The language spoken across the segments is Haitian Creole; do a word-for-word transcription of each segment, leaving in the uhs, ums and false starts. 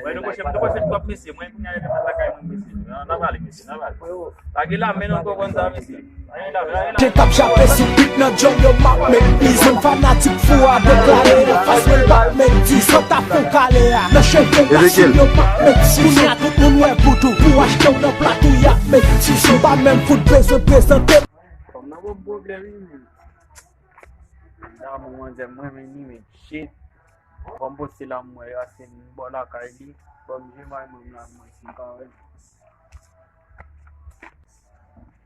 Mwen nou pwoche, nou pwoche twòp mesye, mwen kounye a yo devan lakay mwen mesye. Nan, nan pale mesye, nan pale. Lage la men nou konprann sa mesye. Lage la men. Jen k ap jape sou bit nan djòl yo m ap met mizik. Fanatik fou a deklare anfas mwen m ap met diz. Sa ta fon kale a nan cheve masin yo m ap met diz. Kounye a tout moun wè bout ou pou achte w nan plat ou y ap met diz. M pa menm fout bezwen prezante m. Kòm nan bon pwoblèm wi menm. Damou manzè mwen men ni men shit. Kòm poste la m wè yo ase m bò lakay li. Kòm je may mwen la mwen si m ka wè.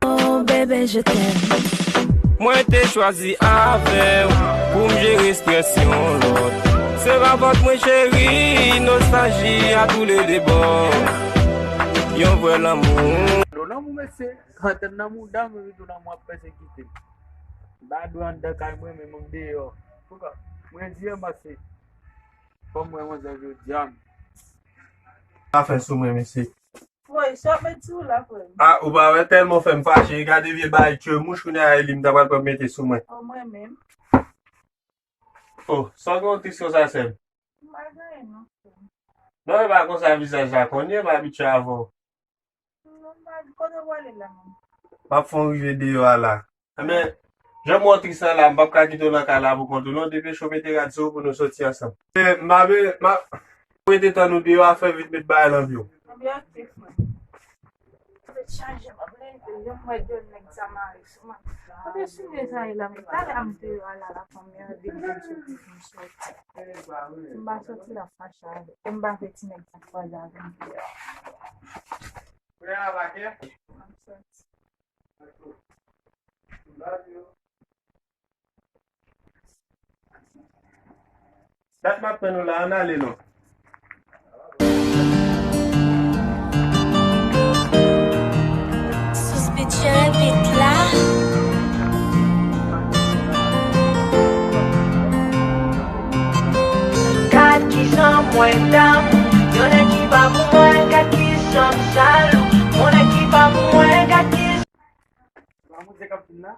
Oh bébé, je t'aime. Mwen te chwazi avè w pou m jere strès yon lòt. Se pa fòt mwen cheri, nostalji a tou le de bò. Yon vrè lanmou. Lo lanmou mesye, antann nan mouda mwen tou lanmou ap pèsekite m. M pa dwe anndan kay mwen men mwen deyò. Pouka? Mwen di anba se. Kòm mwen manzè jodi a m. Pa fè sou mwen mesye. Woy, sa ap met sou la frè m. Ah, ou pa wè tèlman w fè m fache, gade vye bagay tchwe mouch kounye a e li m ta pral pran mete sou mwen. O mwen menm. Oh, sa w gen w tris konsa sè m? M pa gen anyen non frè m. Non, e pa konsa vizaj la konn ye, m abitye avè w. Non, m pa kote w prale la menm. M ap fè w rive deyò a la. Enben, jan m wè w tris la la, m p ap ka kite w nan kay la pou kont ou non, depeche w mete rad sou ou pou nou soti ansanm. E, m ap, m ap rete tann ou deyò a, fè vit met bagay nan vye w. Ebyen ok frè m. Tèt chaje, m ap leve, jan m wè djòl nèg sa mare sou mwen. Kote soulye sa ye la, men talè a m te yo a la, la fanmi an vin di m soti pou m soti. Si m pa soti la fache avè, e m pa vle ti nèg sa kwaze avè m deyò. M ap soti. Dat m ap tann ou la, ann ale non. Sous bidjè bit la. Gad kijan mwen damou, yon nèg ki pa pou mwen, gad kijan m jalou, yon nèg ki pa pou mwen, gad kijan. Lanmou se k ap vin la.